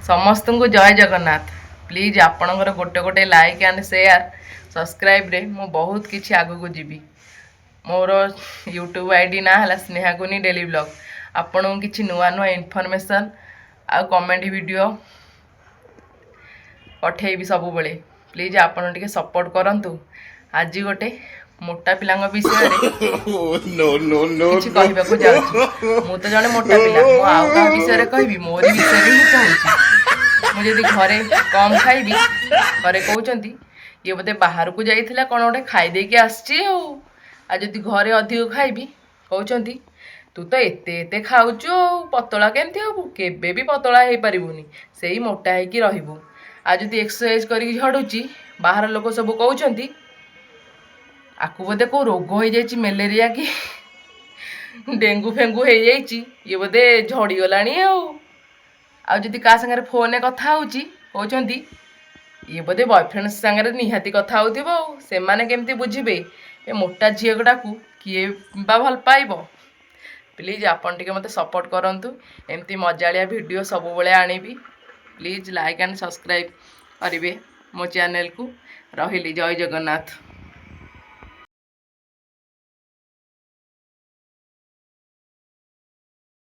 ସମସ୍ତଙ୍କୁ ଜୟ ଜଗନ୍ନାଥ। ପ୍ଲିଜ୍, ଆପଣଙ୍କର ଗୋଟେ ଗୋଟେ ଲାଇକ୍ ଆଣ୍ଡ ସେୟାର, ସବସ୍କ୍ରାଇବ୍ରେ ମୁଁ ବହୁତ କିଛି ଆଗକୁ ଯିବି। ମୋର ୟୁଟ୍ୟୁବ୍ ଆଇଡ଼ି ନାଁ ହେଲା ସ୍ନେହାକୁନି ଡେଲି ବ୍ଲଗ୍। ଆପଣଙ୍କୁ କିଛି ନୂଆ ନୂଆ ଇନଫର୍ମେସନ୍ ଆଉ କମେଡ଼ି ଭିଡ଼ିଓ ପଠେଇବି ସବୁବେଳେ। ପ୍ଲିଜ୍, ଆପଣ ଟିକେ ସପୋର୍ଟ କରନ୍ତୁ। ଆଜି ଗୋଟେ ମୋଟା ପିଲାଙ୍କ ବିଷୟରେ No, no, no, କିଛି କହିବାକୁ ଯାଉଛି। ମୁଁ ତ ଜଣେ ମୋଟା ପିଲା, ମୁଁ ଆଉ କାହା ବିଷୟରେ କହିବି? ମୋରି ବିଷୟରେ ହିଁ କହୁଛି। ମୁଁ ଯଦି ଘରେ କମ୍ ଖାଇବି, ଘରେ କହୁଛନ୍ତି, ଇଏ ବୋଧେ ବାହାରକୁ ଯାଇଥିଲା, କ'ଣ ଗୋଟେ ଖାଇଦେଇକି ଆସିଛି। ଆଉ ଯଦି ଘରେ ଅଧିକ ଖାଇବି, କହୁଛନ୍ତି, ତୁ ତ ଏତେ ଏତେ ଖାଉଛୁ, ଆଉ ପତଳା କେମିତି ହବୁ? କେବେ ବି ପତଳା ହେଇପାରିବୁନି, ସେଇ ମୋଟା ହେଇକି ରହିବୁ। ଆଉ ଯଦି ଏକ୍ସରସାଇଜ କରିକି ଝଡ଼ୁଛି, ବାହାର ଲୋକ ସବୁ କହୁଛନ୍ତି, ଆକୁ ବୋଧେ କେଉଁ ରୋଗ ହେଇଯାଇଛି, ମ୍ୟାଲେରିଆ କି ଡେଙ୍ଗୁ ଫେଙ୍ଗୁ ହେଇଯାଇଛି, ଇଏ ବୋଧେ ଝଡ଼ିଗଲାଣି। ଆଉ ଯଦି କାହା ସାଙ୍ଗରେ ଫୋନରେ କଥା ହେଉଛି, କହୁଛନ୍ତି, ଇଏ ବୋଧେ ବୟଫ୍ରେଣ୍ଡ ସାଙ୍ଗରେ ନିହାତି କଥା ହେଉଥିବ। ଆଉ ସେମାନେ କେମିତି ବୁଝିବେ, ଏ ମୋଟା ଝିଅଗୁଡ଼ାକୁ କିଏ ବା ଭଲ ପାଇବ? ପ୍ଲିଜ୍, ଆପଣ ଟିକେ ମୋତେ ସପୋର୍ଟ କରନ୍ତୁ। ଏମିତି ମଜାଳିଆ ଭିଡ଼ିଓ ସବୁବେଳେ ଆଣିବି। ପ୍ଲିଜ୍, ଲାଇକ୍ ଆଣ୍ଡ ସବସ୍କ୍ରାଇବ୍ କରିବେ ମୋ ଚ୍ୟାନେଲକୁ। ରହିଲି, ଜୟ ଜଗନ୍ନାଥ।